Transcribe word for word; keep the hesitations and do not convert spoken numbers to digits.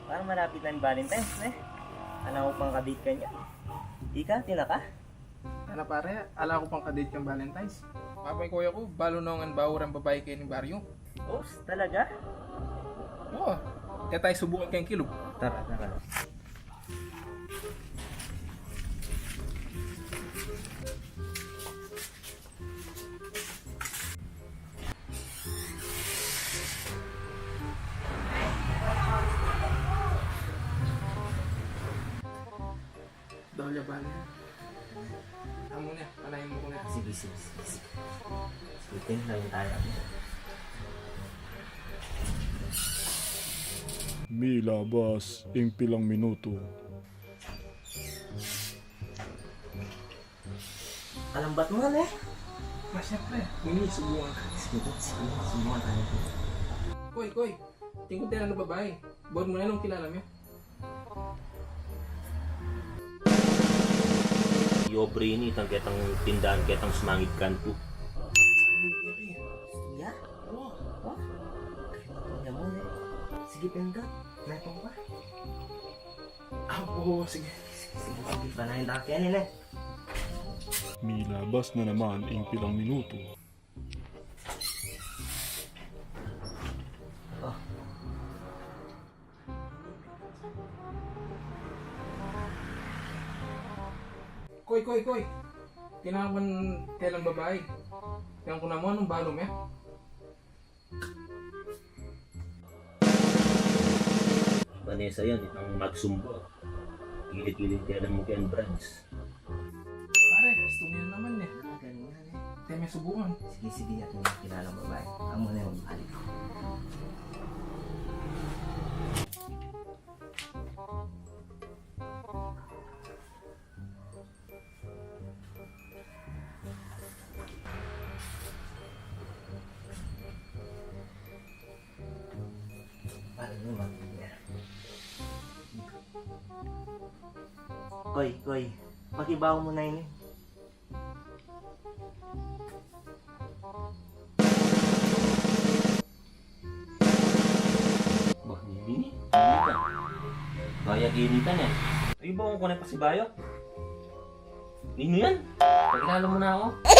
Parang malapit na ing Valentine's, ne? Ala ku pang kadate kanyan. Ika, atin na ka? Ana pare, ala ku pang kadate kang Valentine's. Mapay kuya ku, balu no ngan bau reng babai keni baryu. Oops, talaga? Oo. Kaya tayu subukan keng kilub. Tara, tara. Daw ya bale. Amu ne, panayan mu ku ne. Sige, sige, sige, sige. Sige, tingnan tayu. Milabas ing pilang minutu. Alambat mu ne. Masya pre, ini subukan. Sige, sige, subukan tayu. Koy, koy. Tingkod tela na babai. Baud mu ne nung kilala mi. Yobre ini, itang ketang tindahan ketang sumangid kantu. Iya? Oh. Oh? Iya mu ne. Sige, pindot. Metung pa. Ah, oo, sige. Sige, sige, sige. Panayan ta keni, ne? Milabas na naman ing pilang minutu. Oh. Koy, koy, koy. Tinapan telang babai. Yang ku naman nung balu me. Vanessa yan, itang magsumba. Kilid-kilid kaya ng Mugen Brands. Pare, gusto niya naman eh. Ah, ganun nga eh. Tayu me subukan. Sige, sige, at may kilala mo ba? Amo na yung balik ko. Koy, koy, pakibaw mu na ini. Bah, ini. Baya gini ka ne. Ay, bawang ku ne pasibayu. Ninu yan? Pakilala mu na aku.